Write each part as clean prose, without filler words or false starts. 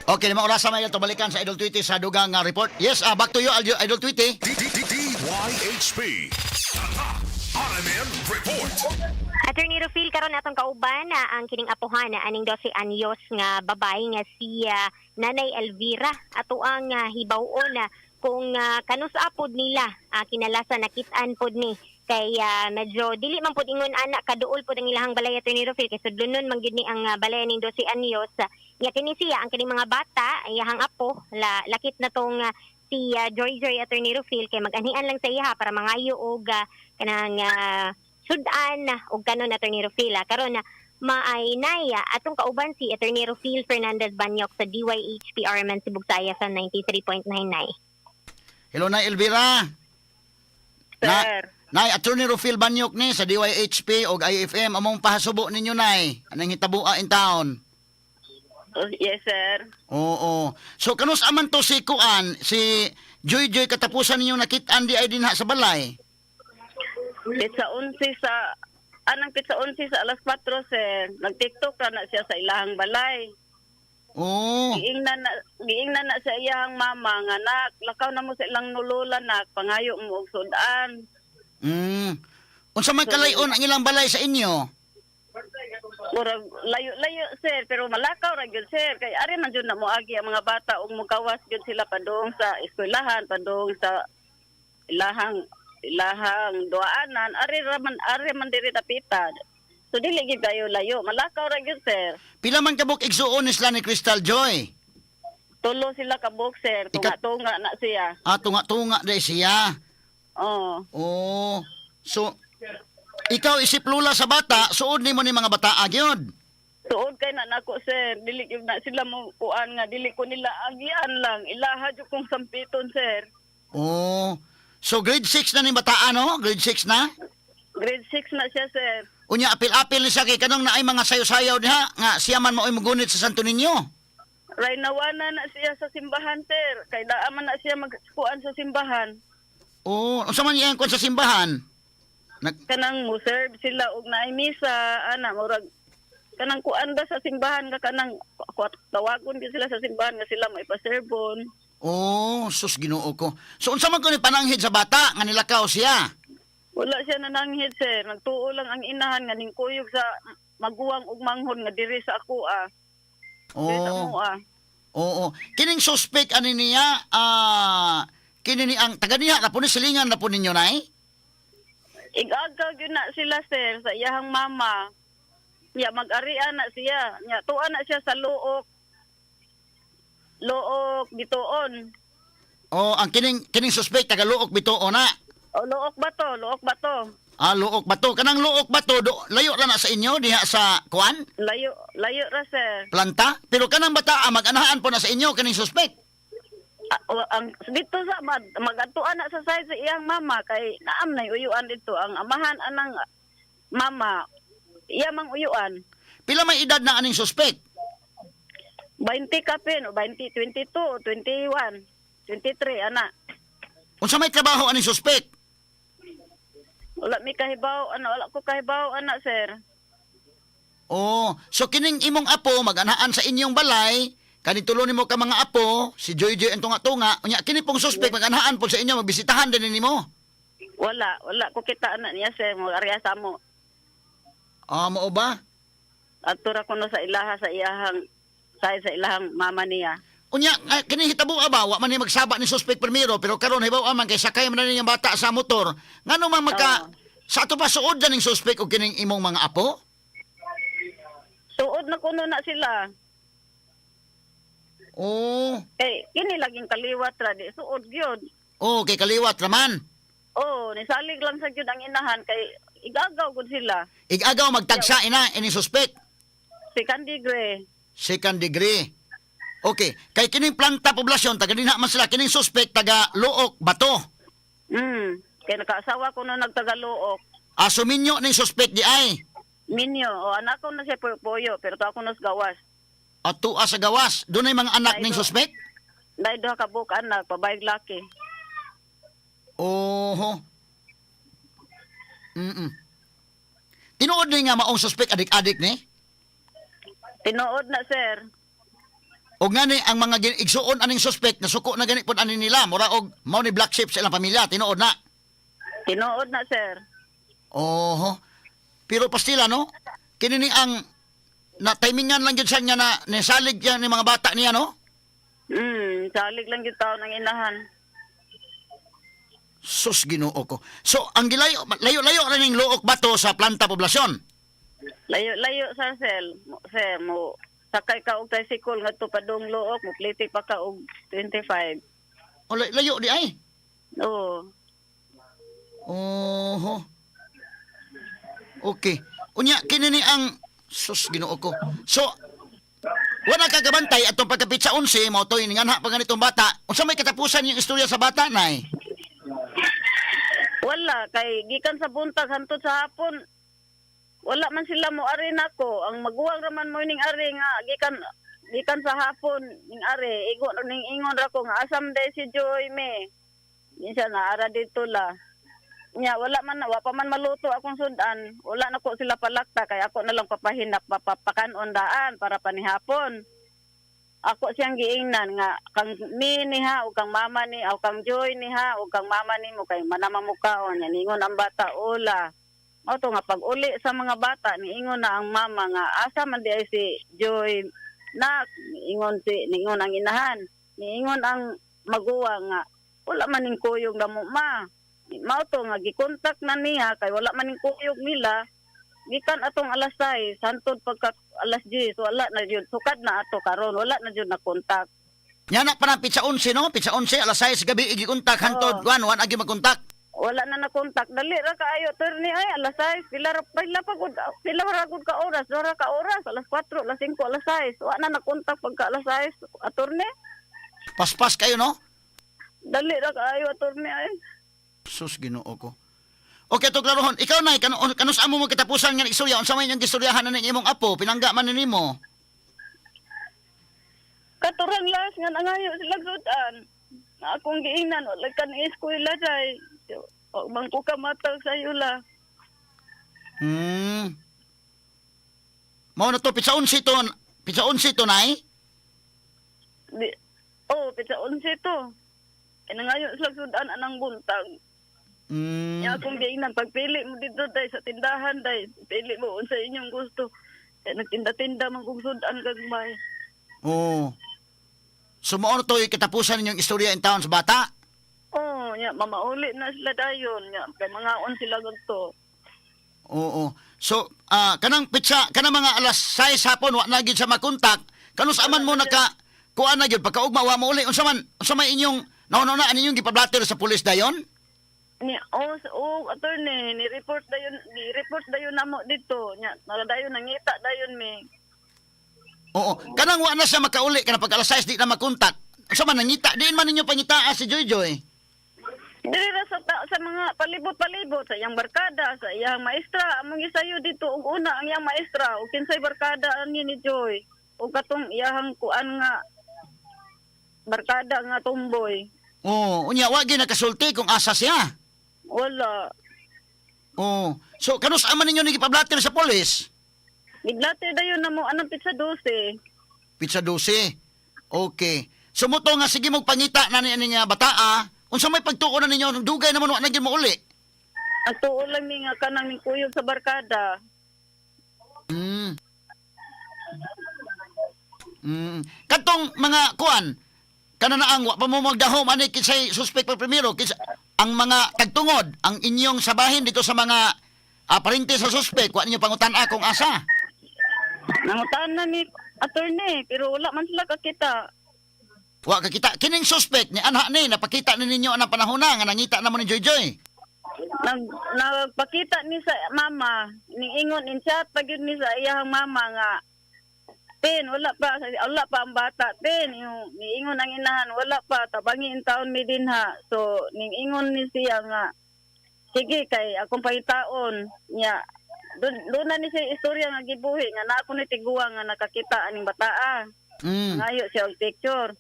Okay, lima orasa may ato balikan sa Idol Tweety sa dugang nga report. Yes, back to you, Idol Tweety. D D D DYHP. Tatak RMN Report. Attorney Rufil, karon atong kauban na ang kining apuhan na aning 12 anyos nga babae nga si Nanay Elvira. Ato ang hibaw-on na kung kanus-a pod nila kinalasa nakit-an pod ni kay medyo dili man pod ingon ana kaduol pod ang ilahang balay, Attorney Rufil, kay sudlonon man gyud ni ang balay ning 12 anyos. Nya kini siya ang kining mga bata, iyahang apo la, lakit na tong si Joy Joy, Attorney Rufil, kay mag-anhian lang sa iya para mangayo og kanang sudan og kanon, Attorney Rufil. Karon na maay naya atong kauban si Attorney Rufil Fernandez Banyok sa DYHP RMN Cebu sa 93.99. Hello, Nay Elvira. Na, Sir. Nay, Attorney Rufil Banyok ni sa DYHP og IFM among pahasubo ninyo, Nay. Anong hitaboa in town? Oh, yes, sir. Oo. So kanus aman to si kuan, si Joy Joy katapusan ninyo nakit-an di ay dinha sa balay? Pitsa 11 sa anang pitsa 11 sa alas 4, sir. Nag-TikTok ra na siya sa ilahang balay. Oo. Giingnan na sa iyang mama nga, "Nak, lakaw na mo sa ilang nulula, nak, pangayo mo og sudan." Unsa man kalayon ang ilang balay sa inyo? Murag layo-layo, sir, pero malakaw ra gyud, sir, kay ari man jud na moagi ang mga bata ug mogawas gyud sila padung sa eskwelahan, padung sa ilahang duaanan, ari ra man, ari man diri dapita. So dili gyud kayo layo, malakaw ra gyud, sir. Pila man kabuk igsuon ni sila ni Crystal Joy? Tulo sila ka buok, sir, tunga-tunga na siya. Ah, tunga-tunga dai siya. Oh. Oo. So ikaw isip lula sa bata, suod nimo ni mga bata gyud. Suod kay na nako, sir, dili gyud na sila mo kuan nga dili ko nila agian lang, ilaha jud kong sampiton, sir. Oo. So grade 6 na ni bata, no? Grade 6 na? Grade 6 na siya, sir. Unya apil-apil ni siya kay kanang naay mga sayo-sayaw diha nga siya man mao'y mugunit sa Santo Niño. Ray nawana na siya sa simbahan, sir. Kay naa man na siya magkuan sa simbahan. Oo, unsa man iyang kuan sa simbahan? Kanang mo serve sila og naay misa, ana murag kanang kuan ba sa simbahan nga kanang tawagon gyud sila sa simbahan nga sila may paserbon. Oh, sus, Ginoo ko. So unsa man kuno pananghid sa bata nga nilakaw siya? Wala siya nananghid, sir. Nagtuo lang ang inahan nga ning kuyog sa maguwang ug manghod nga diri sa ako ah. Diri sa Oo. mo ah. Oo. Kining suspect ani niya kini ni ang taga niya na po ni silingan na po ninyo, Nay? Igagaw gyud na sila, sir, sa iyahang mama. Ya mag-arian na siya. Nya tuan na siya sa Looc. Looc Bitoon. Oh, ang kining suspect taga Looc Bitoon na. O Looc ba to? Looc ba to? Ah, Looc Bato. Kanang Looc Bato do, layo ra na sa inyo diha sa kuan? Layo layo ra, sir. Planta. Pero kanang bata mag-anahan po na sa inyo kining suspect. Ah, o, ang dito sa mag-atuan na sa side sa iyang mama kay naam na uyuan dito ang amahan anang mama iya mang uyuan. Pila may edad na aning suspect? 20 kapin o 20, 22, 21, 23 ana. Unsa may trabaho aning suspect? Wala mi kahibaw ano, wala ko kahibaw ana, sir. Oh, so kining imong apo mag-anahan sa inyong balay, kani tulo nimo ka mga apo, si Joy Joy ang tunga-tunga, unya kini pong suspect mag-anahan po sa inyo, magbisitahan din nimo. Wala, wala ko kita ana niya, sir, mo arya sa mo. Ah, mao ba? Adto ra kuno sa ilaha sa iyahang sa ilahang mama niya. Unya kini hitabo ba wa man ni magsaba ni suspect primero, pero karon hibaw man kay sakay man na niyang bata sa motor. Ngano man magka sa ato pa suod na ning suspect og kining imong mga apo? Suod na kuno na sila. Oh, Kay kini laging kaliwat ra di suod gyud. oh, kay kaliwat raman. Oh, nisalig lang sa gyud ang inahan kay igagaw gud sila. Igagaw magtagsa ina ining suspect. Second degree. Second degree. Okay, kay kining Planta Poblasyon taga dinha man sila, kining suspect taga Looc Bato. Kay nakaasawa ko no nagtagaluok. Aso minyo ning suspect di ay. Minyo, o anak ko na siya puyo, pero to ako nas gawas. Atua sa gawas, dunay mga anak Ay, ning suspect? Dahil duha ka buok anak, babae laki. Oho. Tinuod ni nga maong suspect adik-adik ni? Tinuod na, sir. Og ngani ang mga igsuon aning suspect nasuko na gani pud ani nila, mura og mao ni black sheep sa ilang pamilya, tinuod na. Tinuod na, sir. Oho. Pero pastila, no? Kini ni ang na timingan lang gyud siya nga na nisalig yan ni mga bata niya, no? Salig lang gyud taon ang inahan. Sus, Ginoo ko. So ang gilayo layo-layo ra ning Looc Bato sa Planta Poblacion. Layo-layo sa sel, sir, mo sakay ka og tricycle ngadto padung Looc, mo pliti pa ka og 25. O layo di ay. Oo. Oho. Okay. Unya kini ni ang, sus, Ginoo ko. So wala ka kabantay atong pagkapit sa 11 mao toy nganha pa ganitong bata. Unsa may katapusan yung istorya sa bata, nay? Wala kay gikan sa buntag hantod sa hapon. Wala man sila mo ari nako. Ang maguwang ra man mo ning ari nga gikan gikan sa hapon ning ari igo ning ingon ra ko nga asam day si Joy me. Minsan na ara dito la. Nya wala man wa pa man maluto akong sudan. Wala na ko sila palakta kay ako na lang papahinap papakanon daan para panihapon. Ako siyang giingnan nga kang mi niha o kang mama ni o kang Joy niha o kang mama nimo kay manama mo kaon nya ningon ang bata ola. Mao to nga pag uli sa mga bata niingon na ang mama nga asa man di ay si Joy nak, niingon si niingon ang inahan, niingon ang maguwang nga wala man ning kuyog na mo ma. Mao to nga gikontak na niya kay wala man ning kuyog nila gikan atong alas 6 hantod pagka alas 10, wala na jud, sukad na ato karon wala na jud na kontak. Nya na pa na pitsa 11, no? Pitsa 11 alas 6 gabi igikontak hantod kuan wan agi magkontak. Wala na na kontak, dali ra kaayo, attorney, ay alas 6 pila ra pila pa gud pila ra gud ka oras, dora ka oras, alas 4, alas 5, alas 6 wala na na kontak pagka alas 6, attorney. Paspas kayo, no? Dali ra kaayo, attorney, ay. Sus, Ginoo ko. Okay, to klarohon. Ikaw nay, kano kano sa amo mo katapusan nga istorya, unsa may inyong gistoryahan na ning imong apo, pinangga man ni nimo? Katurang las nga nangayo sila sudan na akong giingnan wala kan eskwela day o man ko ka matag sa la. Mao na to pitsa 11 to, pitsa 11 to, nay. Di, oh, pitsa 11 to. Kaya nangayo sila sudan anang buntag. Ya akong giingnan pagpili mo dito day sa tindahan day, pili mo unsa inyong gusto. Kaya nagtinda-tinda man kong sudan gagmay. Oo. So mao na to yung katapusan ninyong istorya in town sa bata. Oh, nya mamauli na sila dayon nya kay mangaon sila gadto. Oo. So, kanang pitsa, kanang mga alas 6 hapon wa na gyud siya makontak. Kanus aman mo naka kuan na gyud pagkaugma wa mo uli, unsa man inyong nauna na ninyong gipablatter sa pulis dayon? Ni oh, oh attorney, ni report dayon namo dito. Nya dayon nangita dayon mi. Oo. Kanang wa na siya makauli kanang pag alas 6 di na makontak. Unsa man nangita diin man ninyo pangitaa si Joy Joy? Diri ra sa mga palibot-palibot sa iyang barkada, sa iyang maestra, among gisayo dito og una ang iyang maestra ug kinsay barkada ani ni Joy ug katong iyahang kuan nga barkada nga tumboy. Oo, unya wa gyud nakasulti kung asa siya. Wala. Oo. So kanus aman ninyo ni gipablatter sa pulis? Giblate dayon namo anong pizza 12. Pizza 12. Okay. So mo to nga sige mo pangita na ni ani nga bataa, unsa may pagtuo na ninyo, dugay naman wa na gyud mo uli? Ang tuo lang mi nga kanang ning kuyog sa barkada. Katong mga kuan, kana na ang wa pa mo magdahom ani kinsay suspect pa primero, kinsa ang mga tagtungod, ang inyong sabahin dito sa mga parente sa suspect, wa ninyo pangutan-a kung asa. Nangutan na mi attorney pero wala man sila kakita. Wa ka kita kining suspect ni anha ni napakita ni ninyo anang panahon na nga nangita na mo ni Joy Joy. Nagpakita ni sa mama, ning ingon in chat pa gyud ni sa iyang mama nga Tin, wala pa ang bata, Tin, yung niingon ang inahan, wala pa, tabangi in taon mi dinha. So ning ingon ni siya nga sige kay akong pangitaon nya. Doon na ni siya istorya nga gibuhi nga na ako ni tiguang nga nakakita aning bataa. Ngayo siya og picture.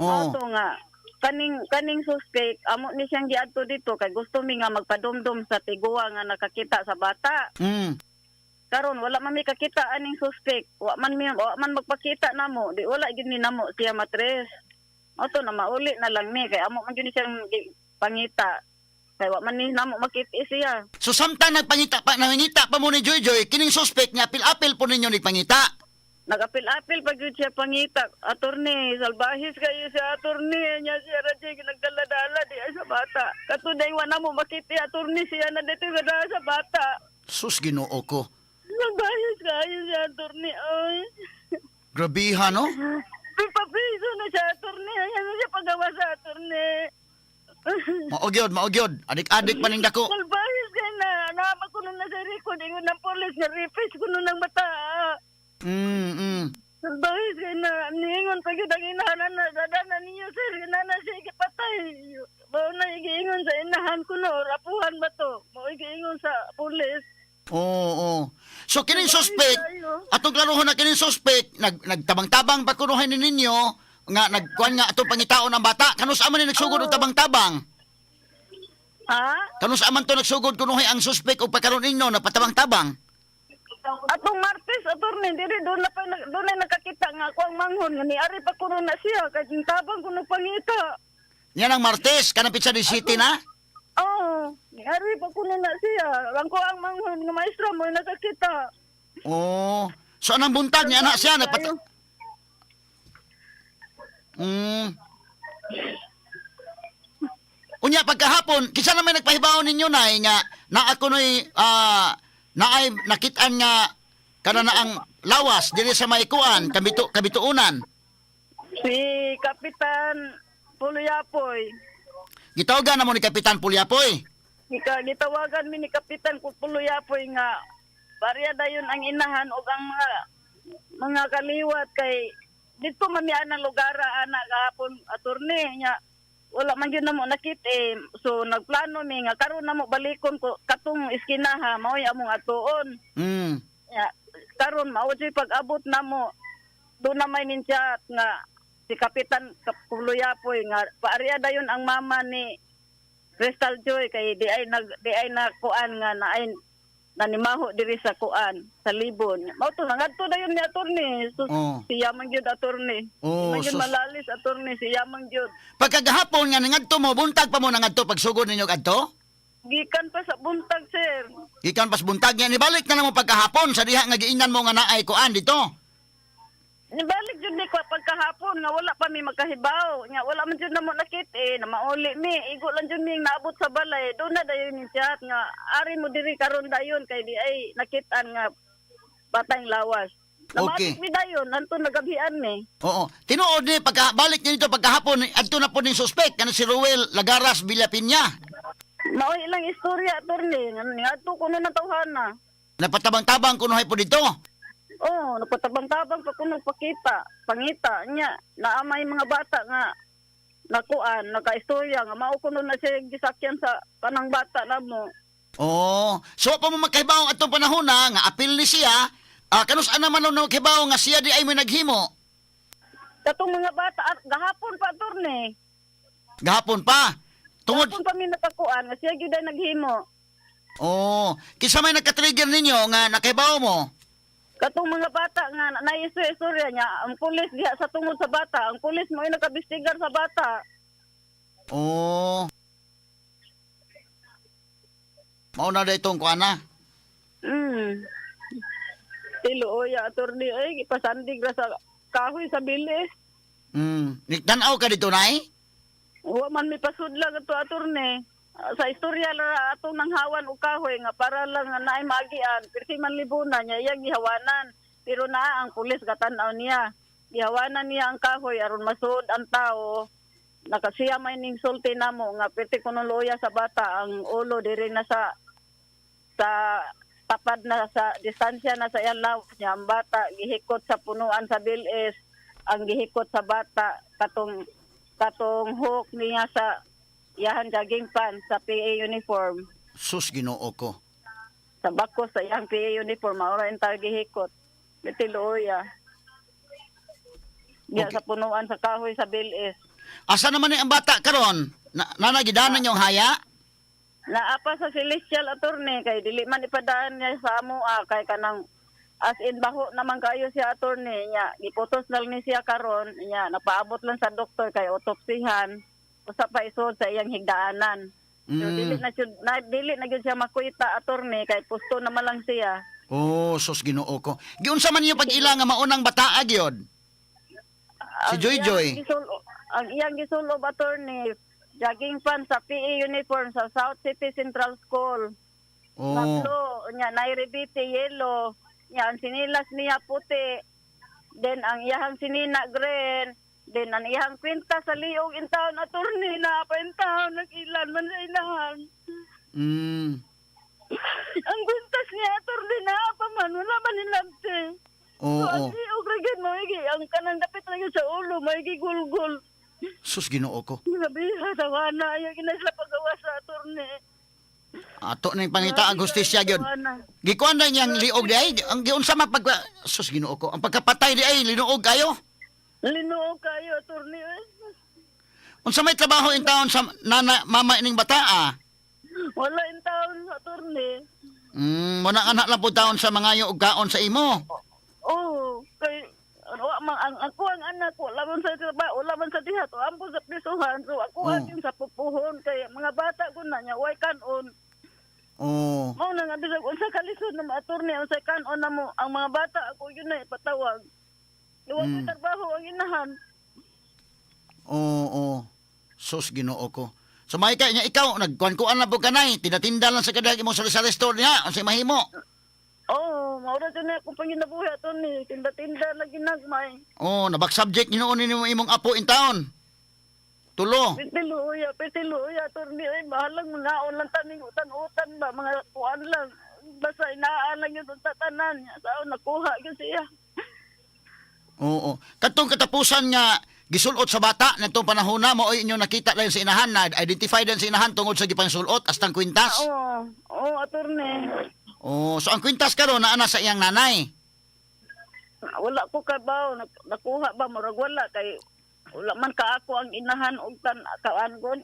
Oo. Ato nga kaning kaning suspect amo ni siyang giadto dito kay gusto mi nga magpadumdum sa tiguang nga nakakita sa bata. Karon wala man mi kakita aning suspect. Wa man magpakita namo. Di wala gyud ni namo siya matres. Ato na mauli na lang mi kay amo man gyud ni siyang pangita. Kay wa man ni namo makita siya. So samtang nagpangita pa nangita pa mo ni Joy Joy, kining suspect nga apil-apil po ninyo ni pangita. Nagapil-apil pa gyud siya pangita. Attorney, salbahis kayo siya attorney nya siya ra siya nagdala-dala di ay sa bata. Katunay wa namo makita attorney siya na dito gada sa bata. Sus, Ginoo ko. Salbahis kayo siya attorney oy. Grabiha, no? Pipapiso na siya attorney. Ayan na siya pagawa sa attorney. Mao gyud, mao gyud. Adik-adik pa ning dako. Salbahis kayo na. Nama ko nun na sa record. Ingon ng police nga reface ko nun ng bata. Salbahis kayo na. Niingon pa gyud ang inahanan na. Dada na ninyo sir. Inana siya ikipatay. Mao na igiingon sa inahan ko no. Rapuhan ba to? Mao igiingon sa police. Oo, oo. So kining suspect, atong klarohon na kining suspect, nagtabang-tabang pa kunuhay ni ninyo nga nagkuan nga atong pangitaon ang bata. Kanus man ni nagsugod og tabang-tabang? Ha? Kanus man to nagsugod kunuhay ang suspect og pagkaron ninyo nagpatabang-tabang? Atong Martes, attorney, diri doon na pa doon na nakakita nga ako ang manghon nga niari pa kuno na siya kay tabang kuno pangita. Yan ang Martes, kanang pizza di City na. Oo, niari pa kuno na siya. Ang ko ang manghon nga maestro mo nakakita. Oo. So anong buntag niya anak siya nagpat. Unya pagkahapon, kinsa na may nagpahibaw ninyo nay nga naa kunoy naay nakit-an nga kana na ang lawas diri sa may kuan kabituunan. Si Kapitan Puluyapoy. Gitawagan na mo ni Kapitan Pulyapoy. Gitawagan mi ni Kapitan Puluyapoy nga barya dayon ang inahan og ang mga kaliwat kay dito man mi anang lugar ana gahapon attorney nya wala man gyud namo nakit eh. So nagplano mi nga karon namo balikon ko katong iskinaha mao'y among atuon. Ya, karon mao jud pag-abot namo do na may nin chat nga si Kapitan Puluyapoy nga paarya dayon ang mama ni Crystal Joy kay di ay na kuan nga na ay nanimaho diri sa kuan sa libon. Mao to nangadto dayon ni attorney. So, siya man gyud attorney. Man gyud malalis attorney siya man gyud. Pagkagahapon nga nangadto mo buntag pa mo nangadto pagsugod ninyo kadto? Gikan pa sa buntag sir. Gikan pas buntag niya nibalik na namo pagkahapon sa diha nga giingnan mo nga naay kuan dito. Nibalik jud ni ko pagkahapon nga wala pa mi makahibaw. Nga wala man jud namo nakit eh na mauli mi. Igo lang jud mi naabot sa balay. Doon na dayon ni chat nga ari mo diri karon dayon kay di ay nakitaan nga batang lawas. Nabalik mi dayon nanto nagabian mi. Oo. Tinuod ni pagkabalik niya dito pagkahapon adto na po ning suspect kana si Ruel Lagaras Villapiña. Mao ilang istorya attorney nga adto ko na natawhana. Napatabang-tabang kunuhay po dito. Oh, nagpatabang-tabang pa kuno pakita, pangita nya naamay mga bata nga nakuan, nakaistorya nga mao kuno na siya gisakyan sa kanang bata namo. Oo. So pa mo makahibaw atong panahon na nga apil ni siya, kanus naman na makahibaw nga siya di ay may naghimo. Katong mga bata at gahapon pa attorney. Gahapon pa. Tungod Gahapon pa mi nakakuan nga siya gyud ay naghimo. Oo. Kinsa may nagka-trigger ninyo nga nakahibaw mo? Katong mga bata nga naistorya niya, ang pulis diha sa tungod sa bata, ang pulis mo ay nakabestigar sa bata. Oo. Mao na itong kuan na. Tiluoya attorney ay ipasandig ra sa kahoy sa bilis. Nagtan-aw ka dito nay? Wa man mi pasudla ato attorney. Sa istorya ra atong nanghawan og kahoy nga para lang nga naay maagian, perti man libuna niya iyang gihawanan. Pero naa ang pulis gatan-aw niya. Gihawanan niya ang kahoy aron masuod ang tao. Nakasiya may ning sulti namo nga perti kuno luya sa bata ang ulo diri na sa tapad na sa distansya na sa iyang lawas niya ang bata gihikot sa punuan sa bilis ang gihikot sa bata katong katong hook niya sa iyahan jogging pants sa PA uniform Sus, Ginoo ko. sa bakos sa iyang PA uniform maura ang gihikot mitiluoya diya sa punuan sa kahoy sa bilis. Asa naman ni ang bata karon? Na, nanagidanan yung haya? Naa pa sa Celestial, attorney, kay dili man ipadaan niya sa amoa kay kanang as in baho naman kayo siya, attorney, niya. Giputos na lang ni siya karon niya, napaabot lang sa doktor kay autopsihan usa pa isod sa iyang higdaanan. So dili na jud na dili na gyud siya makuita, attorney, kay pusto naman lang siya. Oh, sus, Ginoo ko. Giunsa man niyo pag-ila nga maunang bataa gyud? Si Ang Joy iyang Joy. Ang iyang gisulob, attorney, jogging pants sa PE uniform sa South City Central School. Tatlo, nya nairibiti yellow. Nya ang sinilas niya puti. Then ang iyahang sinina green. Then ang iyahang kwinta sa liog in town, attorney, na pa in town nag-ilan man sa inahan. Ang kwintas niya, attorney, na pa man wala man nilabte. So ang liog ra gyud maigi ang kanang dapit ra gyud sa ulo maigi gulgul. Sus, Ginoo ko. Grabe tawana ayo gina sila pagawa sa attorney. Ato ning pangita ang hustisya gyud. Tawana. Gikuan na niyang liog di ay ang giunsa man pag, sus, Ginoo ko. Ang pagkapatay di ay linuog kayo. Linuog kayo, attorney, eh. Unsa may trabaho in taon sa nana mama ining bataa? Wala in town, attorney. Muna anak lang po taon sa mga og kaon sa imo. Oo, kay wa man ang ako ang anak, wala man sa trabaho, wala man sa diha to ampo sa prisuhan. So ako ang sa pupuhon kay mga bata ko na niya way kanon. Mao na nga bisag unsa kalisod na attorney, unsa kanon na mo ang mga bata, ako yun na ipatawag. Wa mm. trabaho ang inahan. Oo, oo. Sus, Ginoo ko. So may kay niya ikaw nagkuan-kuan na po kanay, tinatinda lang sa kadag imong sari-sari store niya, unsay mahimo. Oo, mao ra jud na akong panginabuhi, attorney, tinda-tinda lagi nagmay. Oh, nabak subject ni nimo imong apo in town. Tulo. Pitiluya, pitiluya, attorney, ay bahalang mga lang taning utan-utan ba, mga kuan lang. Basta inaan lang yun sa tanan. Sa nakuha yun siya. Oo. Katong katapusan nga gisulot sa bata ngadtong panahon na mao'y inyo nakita dahil sa inahan na identify din sa inahan tungod sa gipansulot hasta ang kwintas. Oo, oo, attorney. Oh, so ang kwintas karon naa na sa iyang nanay. Wala ko kabaw, nakuha ba, murag wala, kay wala man ka ako ang inahan og tan kaan gon.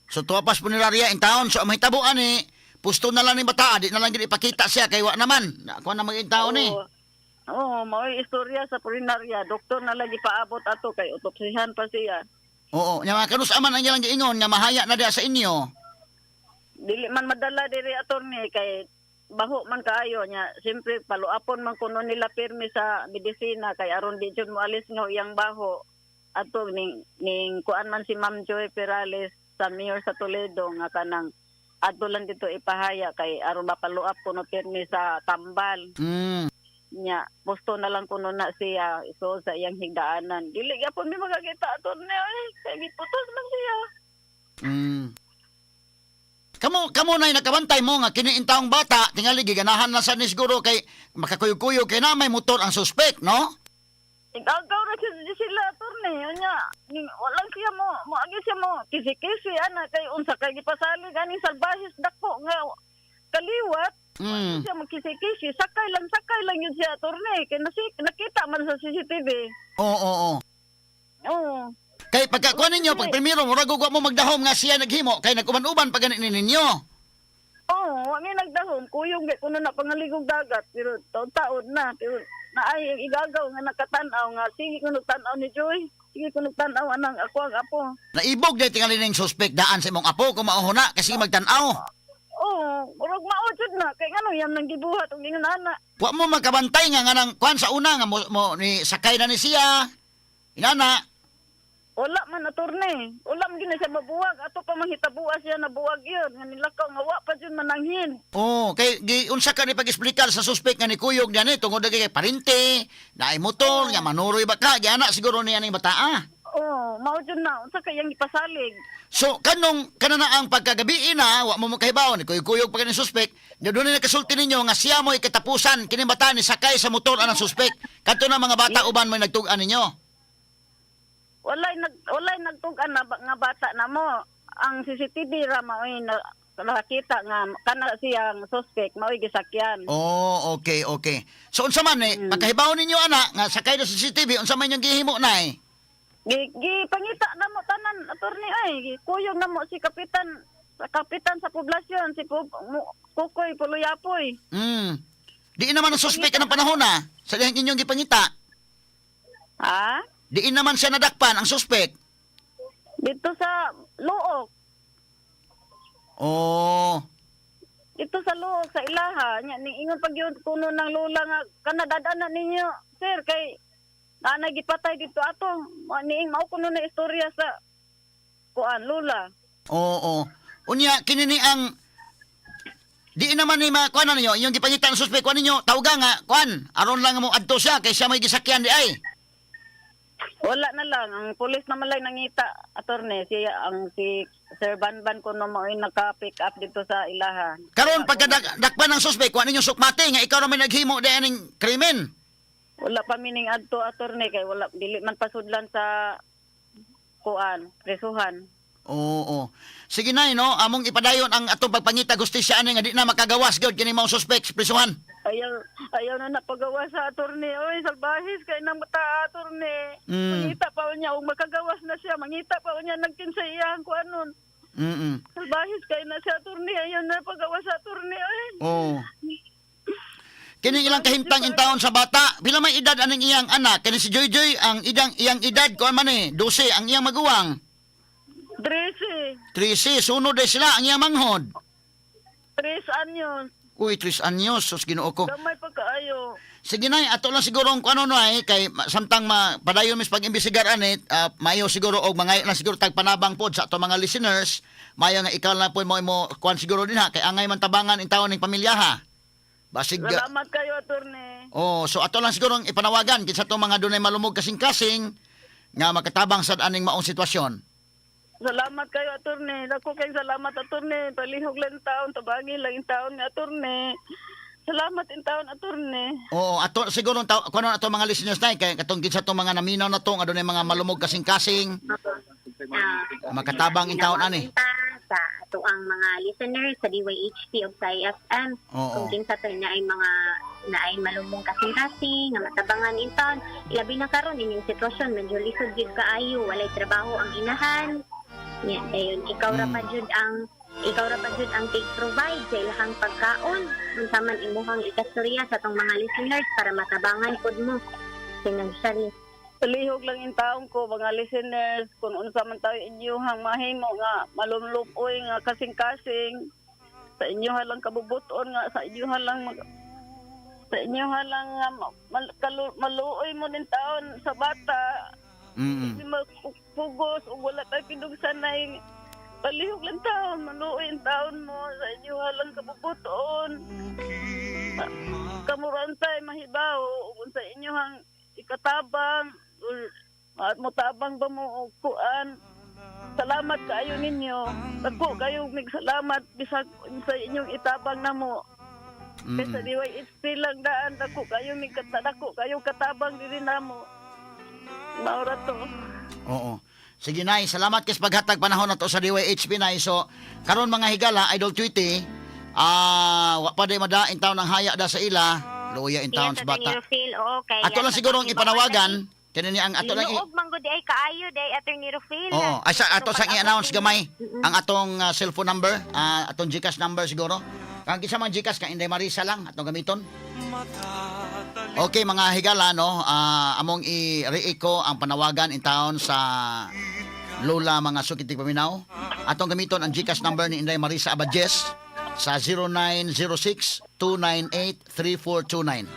So tuwa pas puneraria in town. So ang mahitabo ani, pusto na lang ni bata, di na lang gid ipakita siya kay wa naman. Nakuha na mag in town ni. Oo. Oo, mao'y istorya sa pulinarya. Doktor na lagi paabot ato kay autopsihan pa siya. Oo, nya mga kanus aman ang ilang giingon nga mahaya na diha sa inyo. Dili man madala diri, attorney, kay baho man kaayo nya. Siyempre paluapon man kuno nila pirmi sa medisina kay aron di jud mo alis nga iyang baho ato ning kuan man si Ma'am Joy Perales sa mayor sa Toledo nga kanang adto lang dito ipahaya kay aron mapaluap kuno pirmi sa tambal nya. Posto na lang kuno na siya iso sa iyang higdaanan. Dili gyapon mi makakita, attorney, ay kay giputos man siya. Kamo kamo nay nakabantay mo nga kini intawong bata tingali giganahan na sa ni siguro kay makakuyog-kuyog kay na may motor ang suspect, no? Igagaw ra siya sila, attorney. Unya, walang siya mo, moagi siya mo. Kisi-kisi, ana, kay unsa kay gipasalig, aning salbahis dako nga kaliwat. Siya mo kisi-kisi, sakay lang yun siya, attorney. Kay nakita man sa CCTV. Oo, oo, oo. Oo. Kay pagkakuan ninyo, pag primero, murag ugwa mo magdahom nga siya naghimo, kay nag-uban-uban pa gani ni ninyo. Oo, wa mi nagdahom. Kuyong gay kuno na pangaligog dagat. Pero taon-taon na. Pero naay ang igagaw nga nakatanaw nga. Sige kuno tanaw ni Joy. Sige kuno tanaw anang ako ang apo. Naibog dahil tingali ning suspect daan sa imong apo kung mauhuna kasi magtan-aw. Oo, murag mao jud na. Kay ngano yam nang gibuhat og ingon ana. Wa mo magkabantay nga nga nang kuan sa una nga mo ni sakay na ni siya. Inana. Wala man, attorney. Wala man gina siya mabuwag. Ato pa manghitabua siya nabuwag yun. Nga nilakaw nga wa pa jud mananghin. Oh, kay gi unsa ka ni pag-explicar sa suspect nga ni kuyog niya ni tungod kay parente, naay motor, nga manuroy ba ka, giana siguro niya ning bataa. Oo, mao jud na. Unsa kay yang ipasalig? So kanong kanana ang pagkagabi na wa mo makahibaw ni kuyog-kuyog pa kani suspect, nya doon na nakasulti ninyo nga siya mo'y katapusan kini bata ni sakay sa motor anang suspect. Kadto na mga bata uban mo'y nagtug-an ninyo. Walay nagtug-an na nga bata na mo. Ang CCTV ra mao'y na, nakakita nga kana siyang suspect mao'y gisakyan. Oh, okay. So unsa man eh, pagkahibaw ninyo ana nga sakay na sa CCTV, unsa man inyong gihimo na eh? Gi, gi pangita na mo tanan, attorney, ay. Kuyog na mo si Kapitan Sa kapitan sa poblasyon si Kukoy Puluyapoy. Diin naman ang suspect ng panahon na sa dihang inyong gipangita. Ha? Diin naman siya nadakpan ang suspect. Dito sa Luok. Oh. Dito sa Luok sa Ilaha nya ning ingon pag yun kuno ng lula nga kanadad na ninyo sir kay naanay gipatay dito ato. Niing mao kuno na istorya sa kuan lula. Oo. Unya kini ni ang diin naman ni ma kuan na ninyo inyong gipangita ang suspect kuan ninyo tawga nga kuan aron lang mo adto siya kay siya may gisakyan di ay. Wala na lang ang pulis na malay nangita, attorney, siya ang si Sir Banban kuno mo naka-pick up dito sa Ilaha. Karon pagka dakpan ang suspect kuan ninyo sukmate nga ikaw ra may naghimo di aning krimen. Wala pa mining adto, attorney, kay wala dili man pasudlan sa kuan presuhan. Oo. Sige na, no, among ipadayon ang atong pagpangita gustisya ani nga di na makagawas gyud kini maong suspect sa prisuhan. Ayaw ayaw na napagawa sa attorney. Oy, salbahis kay nang mata, attorney. Mangita pa niya og makagawas na siya, mangita pa niya nagkinsa iyang kuanon. Salbahis kay na siya, attorney, ayaw na pagawa sa attorney. Oy. Oo. Kini ilang kahimtang intawon sa bata, pila may edad aning iyang anak? Kini si Joy Joy ang idang iyang edad kuan man eh, 12 ang iyang maguwang. 13. 13 sunod day sila ang iyang manghod. 3 anyos. Uy, 3 anyos, sus Ginoo ko. Gamay pa kaayo. Sige nay, ato lang siguro ang kuno no ay kay samtang padayon mis pag-imbestigar ani, maayo siguro og mangayo lang siguro tag panabang pod sa ato mga listeners, maayo nga ikaw lang po mo imo kuan siguro din ha kay angay man tabangan in taon ning pamilya ha. Basig Salamat kayo, attorney. Oh, so ato lang siguro ang ipanawagan kinsa atong mga dunay malumog kasing-kasing nga makatabang sad aning maong sitwasyon. Salamat kayo, attorney. Dako kayong salamat, attorney. Palihog lang taon, tabangi lang yung taon nga, attorney. Salamat in taon, attorney. Oo, ato siguro ang kuno ato mga listeners na kay katong kinsa atong mga naminaw na to nga dunay mga malumog kasing-kasing makatabang in taon ani. Ta sa ato ang mga listeners sa DYHP o sa IFM. Oo. Kung kinsa to na ay mga na ay malumong kasing-kasing, nga matabangan in taon. Labi na karon inyong sitwasyon medyo lisod gyud kaayo, walay trabaho ang inahan. Nya dayon ikaw ra pa jud ang ikaw ra pa jud ang take provide sa ilahang pagkaon. Unsa man imuhang ikastorya sa atong mga listeners para matabangan pud mo financially. Palihog lang in taon ko, mga listeners, kung unsa man tayo inyuhang mahimo nga malumlupoy nga kasing-kasing sa inyoha lang kabubuton nga sa inyoha lang sa inyoha lang nga maluoy mo nin taon sa bata. Hindi magpugos o wala tayo pinugsanay. Palihog lang taon, maluoy ang taon mo sa inyo lang kabubuton. Kamuran tayo mahibaw ug sa inyo hang ikatabang or at motabang ba mo og kuan. Salamat kaayo ninyo. Dako kayo mig salamat bisag sa inyong itabang namo. Kaysa DYHP lang daan dako kayo mig dako kayo katabang diri namo. Maura to. Oo. Sige nay, salamat kay sa paghatag panahon nato sa DYHP nay. So karon mga higala Idol Tweety, wa pa day mada in taon ang haya da sa ila, luya in taon Yes, sa bata. Attorney Rufil, oo, kay Ato lang siguro ang ipanawagan kini ni ang ato lang Linuog man gud ay kaayo day Attorney Rufil. Oo, ay sa ato So, sang pag-abot i-announce gamay ang atong cellphone number, atong GCash number siguro. Ang kinsa man GCash kay Inday Marisa lang atong gamiton. Okay mga higala no, among i-re-echo ang panawagan in town sa Lola mga sukitig paminaw. Atong gamiton ang GCash number ni Inday Marisa Abadjes sa 0906 298 3429.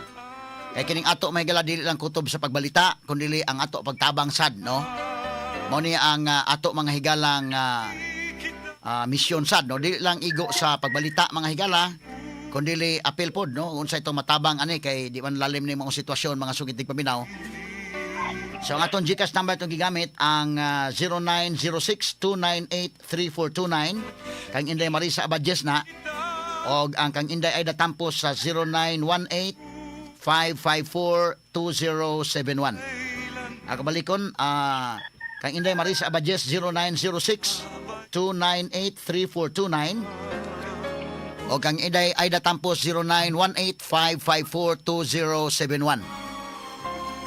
Kay kining ato may higala dili lang kutob sa pagbalita kundi ang ato pagtabang sad no. Mao ni ang ato mga higalang misyon sad no, dili lang igo sa pagbalita mga higala kundi apil pod no unsa itong matabang ani kay di man lalim ni mga sitwasyon mga sugitig paminaw. So ang atong GCash number itong gigamit ang 0906-298-3429 kang Inday Marisa Abadjes na og ang kang Inday Aida Tampos sa 0918-554-2071. Ako balikon, kang Inday Marisa Abadjes 0906-298-3429 o kang Inday Aida Tampos 0918-554-2071.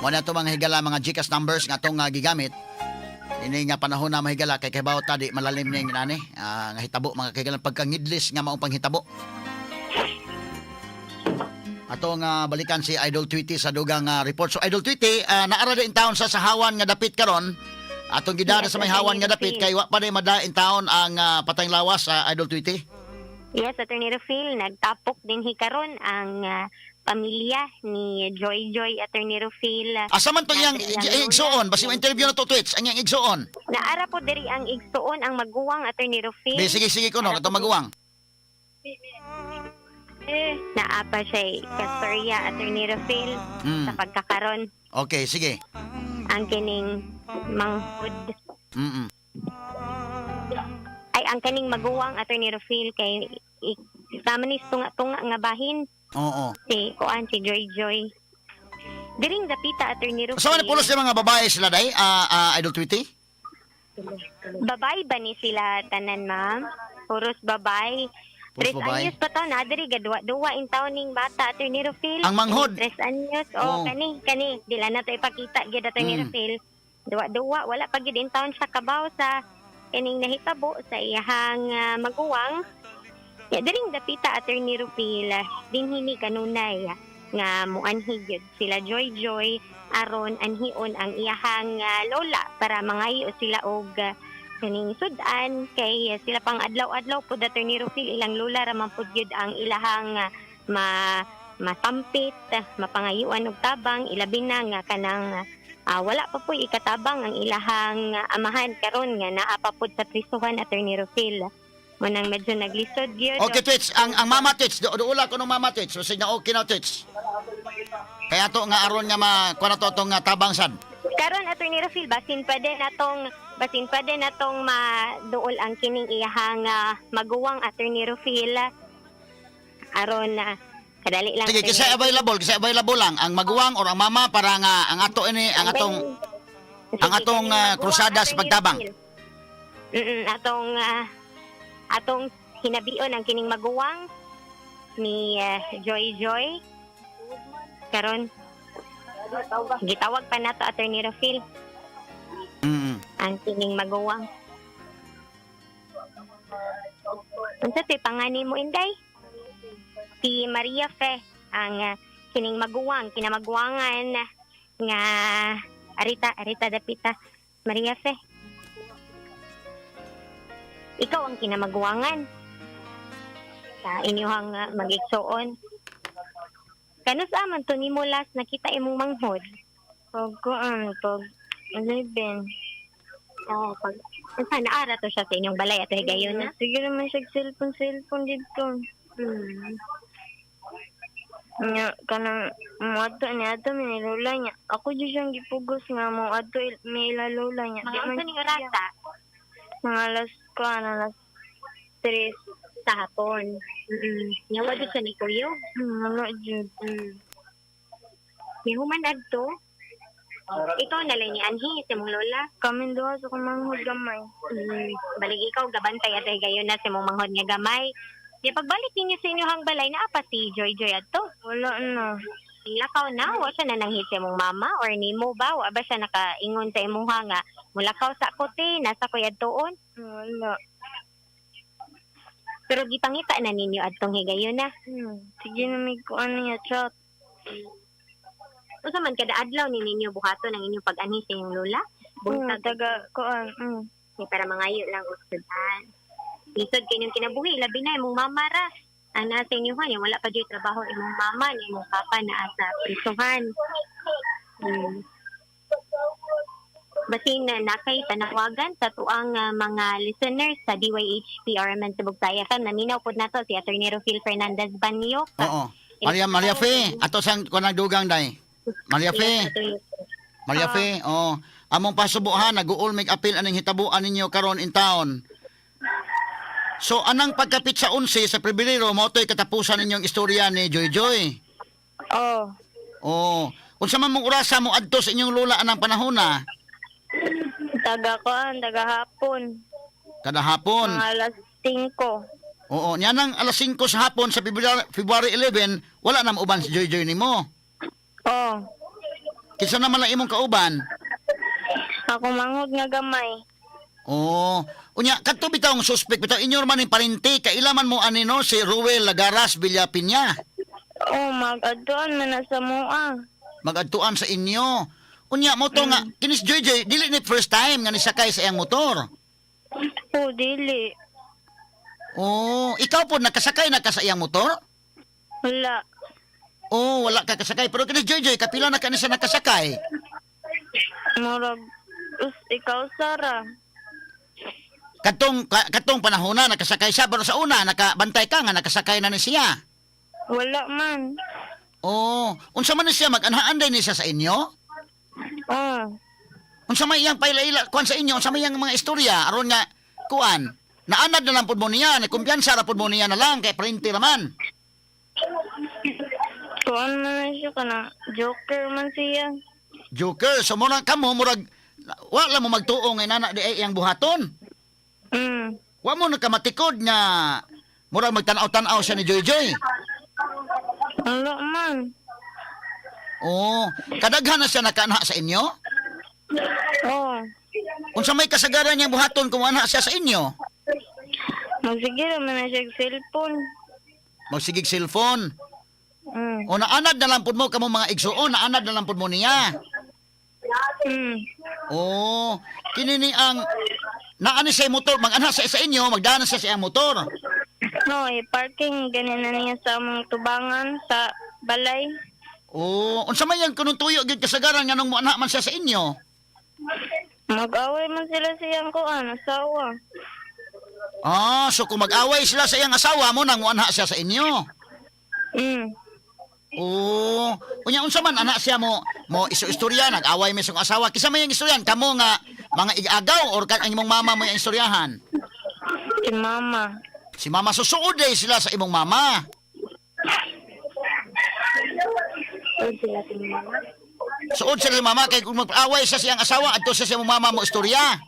Mo na ito mga higala mga GCash numbers nga atong gigamit. Ini nga panahon na mahigala kay kahibaw ta di malalim ning nani nga hitabo, mga kahigalan, pagkangidlis nga maong panghitabo. Ato nga balikan si Idol Tweety sa dugang report. So Idol Tweety, naara din taon sa sahawan nga dapit karon. Atong gidara Yes, sa may hawan nga dapit kay wa pa day madain taon ang patayng lawas sa Idol Tweety. Yes, Attorney Rufil, nagtapok din hikaron ang pamilya ni Joy Joy, Attorney Rufil. Asa man to iyang Nandiri ang lola. igsuon? Basi ma-interview na to, Twits. Ang iyang igsuon. Naara po diri ang igsuon, ang maguwang, Attorney Rufil. Di, sige sige kuno katong maguwang. Eh, Naa pa siya kastorya, Attorney Rufil, sa pagkakaron Okay, sige. ang kining manghud. Ay, ang kaning maguwang, Attorney Rufil, kay tama ni tunga-tunga nga bahin Oo. si kuan, si Joy Joy. Diring dapita, Attorney Rufil. So ano pulos yung mga babae sila day, Idol Tweety? Babay ba ni sila tanan, ma'am? Puros babay. Puros Tres babay. anyos pa taon na diri gadwa-duwa in taon ning bata, Attorney Rufil. Ang manghod. 3 anyos. Oh. Oh, kani kani dila na to ipakita gyud, Attorney Rufil. Duwa-duwa, wala pa gyud in taon siya kabaw sa kining nahitabo sa iyahang maguwang. Ya, diring dapita, Attorney Rufil, dinhi ni kanunay nga muanhi gyud sila Joy Joy aron anhion ang iyahang lola para mangayo sila og kaning sudan kay sila pang adlaw-adlaw pud, Attorney Rufil, ilang lola ra man pud gyud ang ilahang ma masampit, mapangayuan og tabang, ilabi na nga kanang wala pa puy ikatabang ang ilahang amahan karon nga naa pa pud sa prisuhan, Attorney Rufil. Munang medyo naglisod gyud. Okay, Twits. Ang mama Twits. Duula ko ng mama Twits. So, sige na okay na, Twits. Kaya to nga aron nga ma kuha na to atong nga tabang sad. Karon, Attorney Rufil, basin pwede natong maduol ang kining iyahang maguwang, Attorney Rufil, aron na kadali lang. Sige, Attorney kasi available lang ang maguwang or ang mama para nga ang ato ini ang atong Sige, ang atong, kaning maguwang, krusada sa Attorney pagtabang. Rufil. Atong hinabion ang kining maguwang ni Joy Joy. Karon gitawag pa nato, Attorney Rufil, ang kining maguwang. Unsa to'y pangani mo, Inday? Si Maria Fe ang kining maguwang, kinamagwangan nga arita arita dapita. Maria Fe. Ikaw ang kinamagwangan sa inyong mag-igsuon. Kanus aman to nimo last nakita imong manghod? Pag kuan, pag 11. Oh, pag unsa naara to siya sa inyong balay ato higayon na? Sige naman siya cellphone, cellphone dito. Nya kanang moadto niya ato mi ni lola niya. Ako jud siyang gipugos nga moadto mi ila lola niya. Mga Di man unsa ning orasa? Mga alas kuan, alas 3. Sa hapon. Nya wa jud siya ni kuyog. Wala jud. Ni human adto. Ikaw na lang ni anhi sa imong lola. Kami duha sa kumanghod gamay. Balik ikaw gabantay ato higayon na sa imong manghod nga gamay. Di pagbalik ninyo sa inyong balay naa pa si Joy Joy adto? Wala na. Lakaw na, wa siya na nanghit sa imong mama or nimo ba? Wa ba siya nakaingon sa imuha nga mulakaw sa kote, nasa koy adtoon? Wala. Pero gipangita na ninyo adtong higayon na. Sige na may kuan niya chat. Unsa man kada adlaw ni ninyo buhaton ang inyong pag-anhi sa inyong lola? Buntag Taga kuan. Ni para mangayo lang og sudan. Lisod kay inyong kinabuhi, labi na imong mama ra. Ang nasa inyo ha, wala pa jud trabaho imong mama ni imong papa naa sa prisuhan. Basin na nakay panawagan sa tuang mga listeners sa DYHP RMN Cebu Bisaya FM. Naminaw pod nato si Attorney Rufil Fernandez Banyok. Oo. Maria Maria Fe, ato sang kuan dugang day. Maria Fe. Maria Fe, oh. Among pasubuhan nag-uol mig apil aning hitabuan ninyo karon in town. So anang pagkapit sa 11 sa Pebrero mao to'y katapusan ninyong istorya ni Joy Joy? Oh. Oh, unsa man mong orasa mo adto sa inyong lola anang panahon na? Taga kuan, taga hapon. Kada hapon. Mga alas 5. Oo, niya nang alas 5 sa hapon sa February 11, wala na mauban si Joy Joy nimo. Oh. Kinsa naman lang imong kauban? Ako manghod nga gamay. Oh, unya kadto bitaw ang suspect bitaw inyo man ning parente, kaila man mo ani no si Ruel Lagaras Villapiña. Oh, mag-adtuan man na sa mua. Magadtuan sa inyo. Unya mo to nga kinis Joy Joy dili ni first time nga nisakay sa iyang motor. Oh, dili. Oh, ikaw po nakasakay na ka sa iyang motor? Wala. Oh, wala ka kasakay. Pero kinis Joy Joy, kapila na ka ni siya nakasakay. Murag us ikaw Sara. Katong panahon na nakasakay siya pero sa una nakabantay ka nga nakasakay na ni siya. Wala man. Oh, unsa man ni siya mag-anhaan din ni siya sa inyo? Oh, Unsa may iyang paila-ila kuan sa inyo, unsa may iyang mga istorya aron nga kuan. Naanad na lang pud mo niya, ni kumpiyansa ra pud mo niya na lang kay parente ra man. kuan man na siya kana. Joker man siya. Joker, so mo na kamo murag wala mo magtuo nga inana di ay iyang buhaton. Wa mo nakamatikod nga murag magtan-aw-tan-aw siya ni Joy Joy. Wala man. Oh, kadaghan na siya nakaanha sa inyo? Oh, Unsa may kasagaran niyang buhaton kung anha siya sa inyo? magsige ra man na siya og cellphone. Magsigig cellphone. O naanad na lang pud mo kamo mga igsuon, naanad na lang pud mo niya. Oh, kini ni ang naani sa motor, mag-anha sa inyo, magdaan siya sa iyang motor. No, i-parking ganin na niya sa among tubangan sa balay. Oh, unsa may yang kunong tuyo gyud kasagaran nganong moanha man siya sa inyo? Mag-away man sila siyang kuan, asawa. Ah, so kung mag-away sila sa iyang asawa mo nang moanha siya sa inyo. Oh, unya unsa man anak siya mo mo isu-istorya nag-away mi sa asawa. Kinsa may iyang istoryan kamo nga mga igagaw or kan ang imong mama mo iyang istoryahan? Si mama. Si mama susuod day sila sa imong mama. Suod sila sa mama kay kung mag-away siya sa iyang asawa adto siya sa imong mama mo istorya.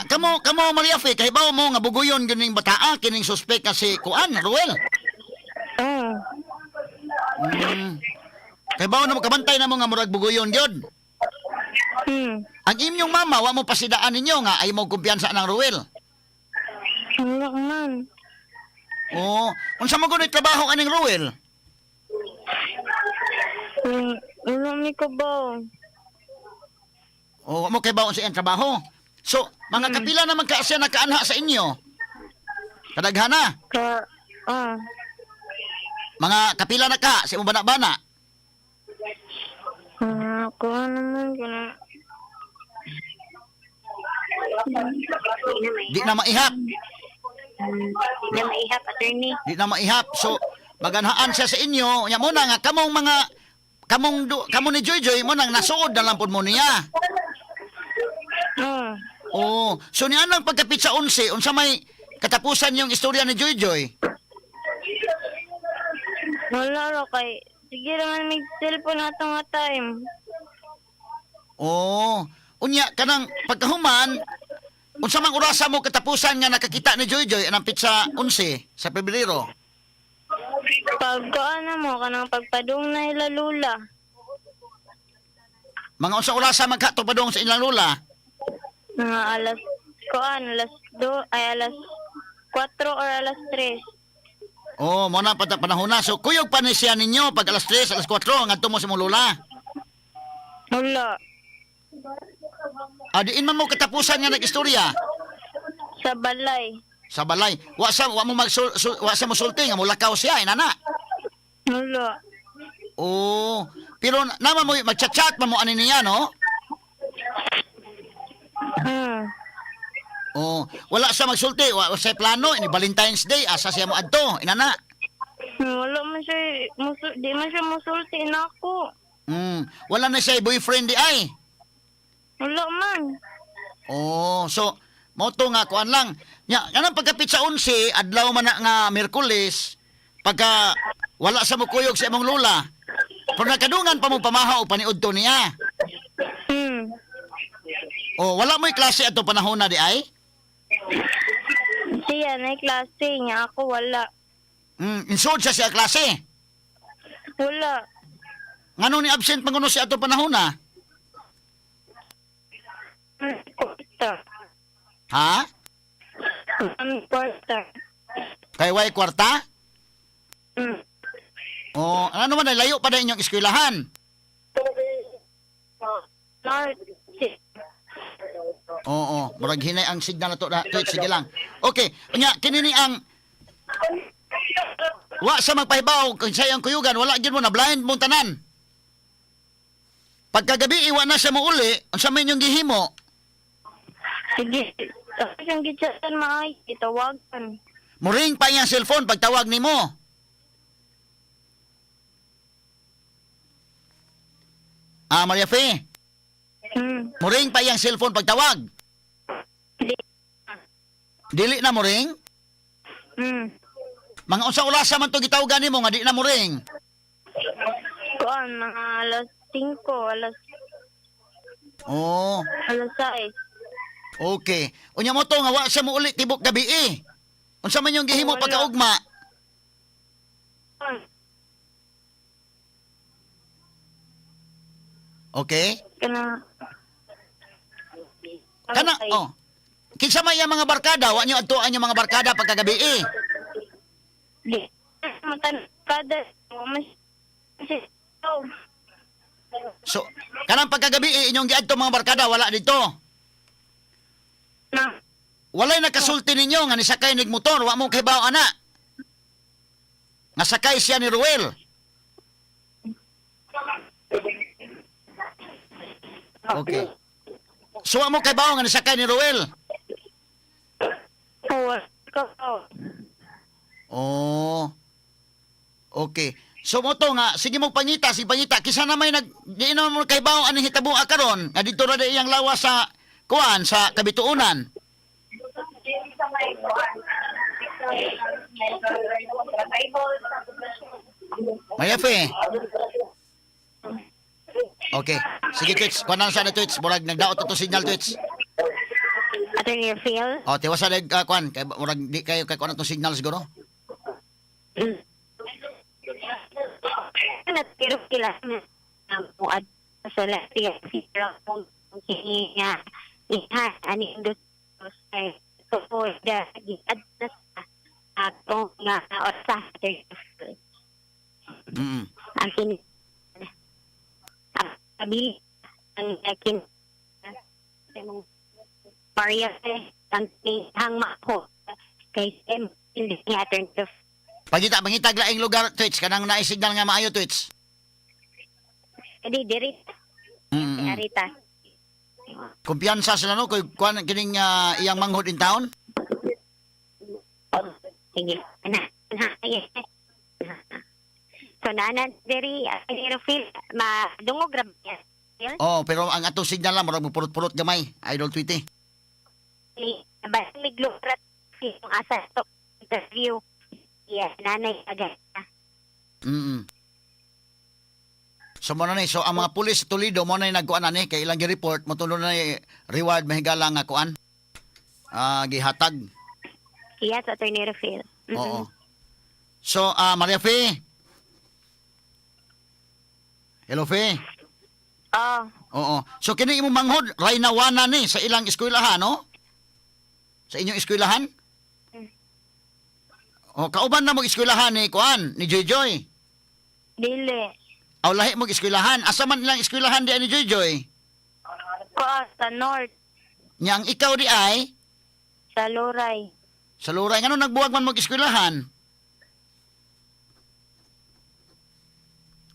Kamo kamo Maria Fe, kahibaw mo nga buguyon ganing bataa kining suspect nga si Kuan Ruel. Oh. Kahibaw na mo kabantay na mo nga murag buguyon gyud. Ang inyong mama wa mo pasidaan ninyo nga ay mo kumpiyansa ng Ruel. Wala man. Oo. Unsa man gud trabaho aning Ruel? Wala mi kabaw. O wa mo kay baon sa iyang trabaho. So, mga kapila naman ka siya nakaanha sa inyo. Kadaghana. Ka, ah. Mga kapila na ka sa imong bana-bana. Ah, kuan naman kana. Di na maihap. Di na maihap, attorney. Di na maihap. So, maganhaan siya sa inyo. Nya mo na nga kamong mga kamong du, kamo ni Joy Joy mo nang nasuod na lang pud mo niya. Oh. Oo. So niya lang pagkapit sa 11, unsa may katapusan yung istorya ni Joy Joy? Wala ra kay sige ra man mig cellphone ato nga time. Oo. Unya kanang pagkahuman unsa mang orasa mo katapusan nga nakakita ni Joy Joy anang pitsa 11 sa Pebrero? Pag kuan na mo kanang pagpadung na ila lula. Mga unsa orasa magkato pa dong sa ilang lola? Mga alas kuan alas do ay alas 4 or alas 3. Oh, mo na pata panahon na. So kuyog pa ni siya ninyo pag alas 3, alas 4 ngadto mo sa imong lola. Wala. Ah, diin man mo katapusan nga nag-istorya Sa balay. sa balay. Wa mo magsul, wa sa mosulti nga mulakaw siya inana. Wala. Oh, pero naman mo magchat-chat man mo ani niya no? Oh, wala siya magsulti, wa sa plano ini Valentine's Day asa siya mo adto inana. Wala man siya musul, di man siya musulti na ako. Wala na siya boyfriend di ay. Wala man. Oh, so mo to nga kuan lang. Nya, kanang pagkapit sa 11, adlaw man na nga Miyerkules, pagka wala sa mukuyog sa imong lola. Pero nakadungan pa mo pamahaw paniudto niya. Oh, wala mo'y klase ato panahon na di ay? Siya na klase niya ako wala. Insuod siya siya klase. Wala. Ngano ni absent man kuno siya ato panahon na? Quarter. Ha? Quarter. Kay way kwarta? Mm. Oh, ano man ay layo pa na inyong eskwelahan. North. Oo, murag hinay ang signal na to na. Tweet, sige lang. Okay, unya kini ni ang wa sa magpahibaw kung sa iyang kuyugan, wala gyud mo na blind mong tanan. Pagkagabi iwa na siya mouli, unsa man inyong gihimo? Sige. Tapos yung gitsatan maay, itawagan. Muring pa iyang cellphone pagtawag nimo. Ah, Maria Fe, muring pa iyang cellphone pagtawag. Di. Dili na muring? Mga unsa orasa man to gitawagan nimo nga di na muring? Kuan, mga alas 5, alas Oh. alas 6. Okay. Unya mo to nga wa siya mouli tibok gabi eh. Unsa man yung gihimo Wala. pagkaugma? Kuan, Okay? kana Kana oh. Kinsa may iyang mga barkada, wa niyo adtuan yung mga barkada pagkagabi eh. Di. Matan kada mas si oh. So, kanang pagkagabi eh, inyong giadto mga barkada wala dito. Na Walay nakasulti ninyo nga nisakay nig motor, wa mo kahibaw ana. Nga sakay siya ni Ruel. Okay. So wa mo kahibaw nga nisakay ni Ruel. Oh, ko. Oh. Okay. So mo to nga sige mo pangita, sige pangita kisa na may nag di na mo kahibaw aning hitabo karon nga didto ra di iyang lawas sa kuan sa kabituonan. Maya fe. Okay. Sige Twitch, kuan na sa na Twitch, murag nagdaot na to signal Twitch. Attorney Phil. Oh, tiwasa nag kuan kay murag di kayo kay kuan na to signal siguro. Natiro sila muad sa lati sila kung kini nga iha ani industry ay so da giad na sa atong nga osa Attorney Phil. Ang kini ang kabili ang kin Maria ang hang mako kay Sem ni Attorney Phil. Pangita, pangita laing lugar Twitch kanang naay signal nga maayo Twitch. Di diri Arita. Kumpiyansa sila no kay kuan kining iyang manghod in town. Sige. Na, na, yes. So, nana, diri, diri, Phil, madungog ra ba yan? Phil? Oh, pero ang atong signal lang murag mupurot-purot gamay. Idol Tweety. Ni, ba, miglugrat yung asa to interview. Yes, nanay, agad. So mo na ni, so ang mga pulis sa Toledo mo na nagkuan ani kay ilang gi-report mo tulo na ni reward mahigala nga kuan. Ah, gihatag. Yes, Attorney Phil. Oo. So, Maria Fe. Hello, Fe. Ah, Oo. So kini imong manghod Raynawana ni sa ilang eskwelahan, no? Sa inyong eskwelahan? O kauban na mo eskwelahan ni kuan ni Joy Joy. Dili. Aw lahi mo eskwelahan. Asa man ilang eskwelahan di ni Joy Joy? Kuan sa north Nya ang ikaw di ay sa Luray. sa luray ngano nagbuwag man mo eskwelahan?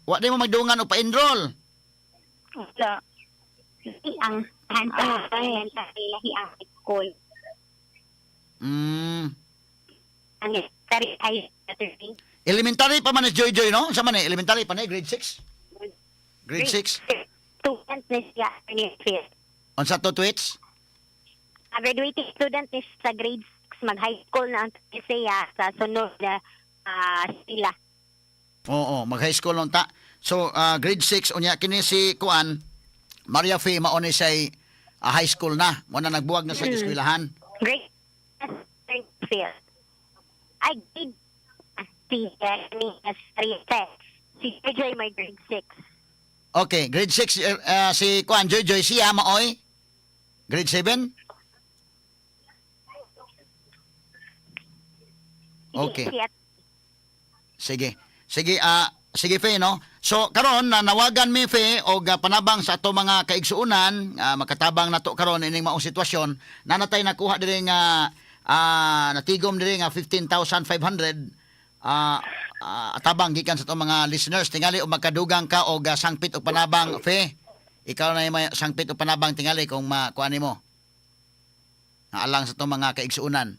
Wa di mo magdungan og pa-enroll. Wala. Ang hanta, hanta, lahi ang school. Ang elementary ay attorney. Elementary pa man ni Joy Joy, no? Sa man eh, elementary pa na eh, grade 6. Grade 6. Student ni siya, Attorney Phil. Unsa to tweets? A graduating student ni siya sa grade 6, mag-high school na ang siya sa sunod na sila. Oo, mag high school nun ta. So, grade 6 unya kini si Kuan Maria Fe mao ni say high school na. Mo na nagbuwag na sa eskwelahan. Grade Phil. Ay, grade si ni si JJ may grade 6. Okay, grade 6 si kuan Joy Joy siya maoy. Grade 7? Okay. Si at Sige. Sige, sige Fe, no? So karon na nawagan mi Fe og panabang sa ato mga kaigsuonan, makatabang nato karon ining maong sitwasyon, nanatay nakuha diri nga natigom diri nga 15,500 atabang gikan sa ato mga listeners. Tingali og magkadugang ka og sangpit og panabang Fe. Ikaw na yung may sangpit og panabang tingali kung makuha nimo. Alang sa ato mga kaigsuonan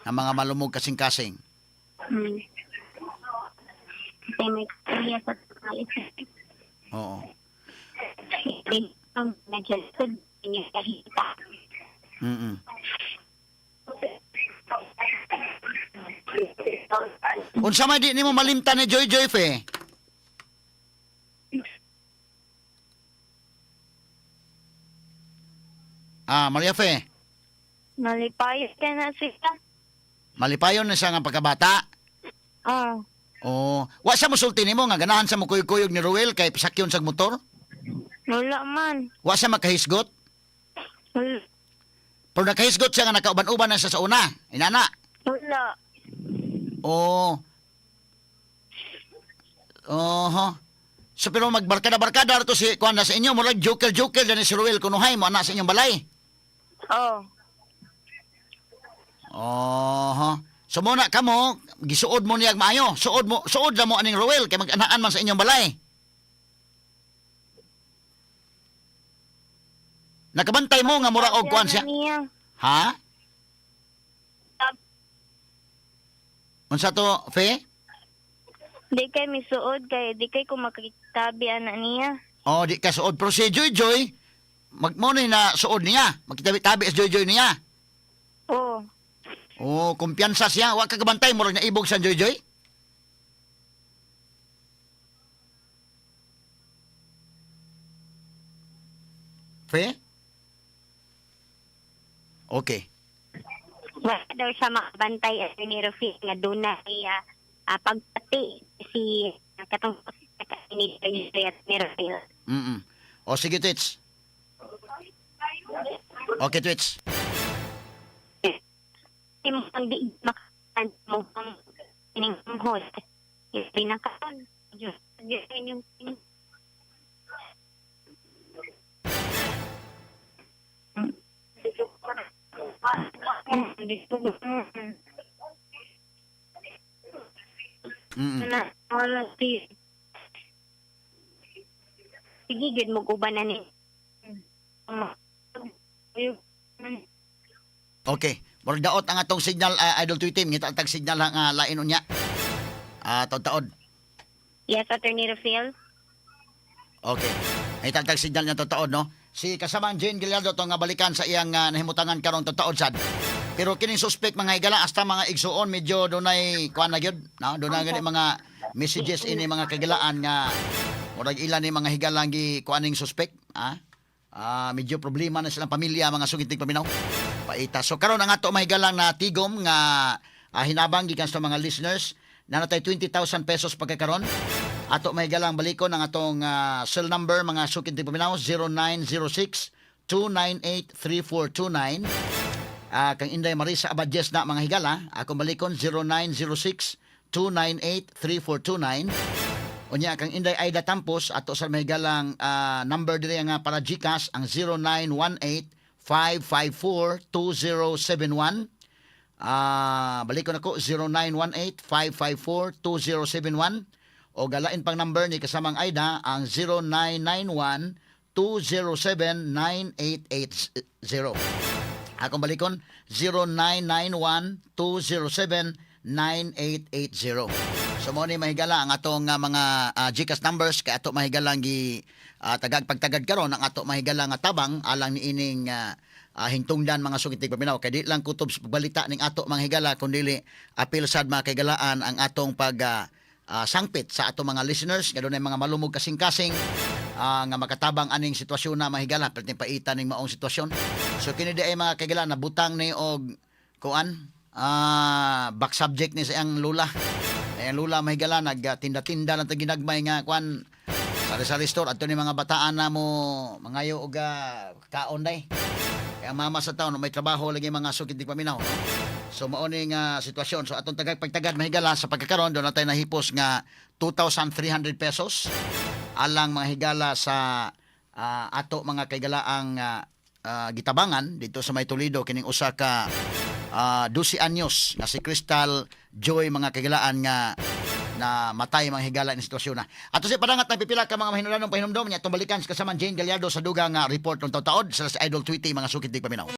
ang mga malumog kasing-kasing. Kay may kuya sa Oo. ang medyo niya kahita. Unsa may di nimo malimtan ni Joy Joy Fe? Maria Fe, Nalipayo ka na siya. malipayon na siya nga pagkabata. Ah, Oh, wa siya mosulti nimo nga ganahan sa mukuyog-kuyog ni Ruel kay pasakyon sa motor? wala man. Wa siya makahisgot? Wala. Pero nakahisgot siya nga nakauban-uban na siya sa una. Inana. Wala. Oo. Oho. So pero magbarkada-barkada to si kuan na sa inyo, murag joker-joker na ni si Ruel kunuhay mo ana sa inyong balay. Oh. Oho. So muna kamo, gisuod mo niya maayo. Suod mo, suod na mo aning Ruel kay mag-anaan man sa inyong balay. Nakabantay mo nga mura og kuan siya. Na niya. Ha? Unsa to, Fe? Di kay misuod kay di kay ko makitabi ana niya. Oh, di ka suod. Pero si Joy Joy, mag mo na suod niya. Magkitabi-tabi sa Joy Joy niya. Oh. Oh, kumpiyansa siya. Wa ka kabantay murag naibog sa Joy Joy. Fe? Okay. Wala daw siya makabantay at ni Rufil nga dunay pagpati si katong ni Joy Joy at ni Rufil. O sige, Twits. Okay, Twits. Ang di makakan mo ang ining host. Pinakaon. Diyos, Diyos, yung Na wala si Sige, gud mo uban na ni. Okay. Murag daot ang atong signal, Idol Tweet Team. Ngita ang tag signal ang lain unya. Taod-taod. Yes, Attorney Rafael. Okay. Ay tagtag signal niya totoo, no? Si kasamang Jane Gilardo to nga balikan sa iyang nahimutangan karong totoo sad. Pero kining suspect mga higala hasta mga igsuon medyo dunay kuan na gyud, no? Dunay gani mga messages ini mga kagilaan nga murag ilan ni mga higala gi kuaning suspect, ha? Medyo problema na silang pamilya mga sugitig paminaw. Paita. So karon ang ato mga higalang na tigom nga hinabang gikan sa mga listeners na natay 20,000 pesos pagkakaron. Ato may galang balikon ang atong cell number mga sukid ti paminaw 0906 298 3429. Kang Inday Marisa Abadjes na mga higala, akong balikon 0906 298 3429. Unya kang Inday Aida Tampos ato sa may galang number diri nga para GCash ang 0918 554 2071. Balikon ako 0918-554-2071 o galain pang number ni kasamang Aida ang 0991-207-9880. Akong balikon 0991-207-9880. So mo ni mahigala ang atong mga GCash numbers kay ato mahigala gi tagag pagtagad karon ang ato mahigala nga tabang alang niining hingtungdan mga sugitig paminaw kay di lang kutob sa pagbalita ning ato mga higala kundi apil sad mga kahigalaan ang atong pag sangpit sa ato mga listeners nga dunay mga malumog kasing-kasing nga makatabang aning sitwasyon na mahigala perting paita ning maong sitwasyon. So kini di ay mga kahigalaan nabutang ni og kuan back subject ni sa iyang lula. Ay, ang lula mahigala nagtinda-tinda lang ta ginagmay nga kuan Sari-sari store adto ni mga bataan na mo mangayo og kaon day. Kaya ang mama sa taon may trabaho lagi, mga sukid di paminaw. So mao ni nga sitwasyon. So atong tagag pagtagad, mahigala, sa pagkakaron doon natay nahipos nga 2,300 pesos alang, mga higala, sa ato, mga kaigalaang gitabangan dito sa may Toledo kining usa ka 12 anyos nga si Crystal Joy, mga kaigalaan, nga na matay, mga higala, ni sitwasyon na. Ato si padangat ang pipila ka mga mahinulanong pahinumdom niya, atong balikan sa kasaman Jane Gallardo sa dugang nga report ng taod sa Idol Tweety, mga sukid di paminaw.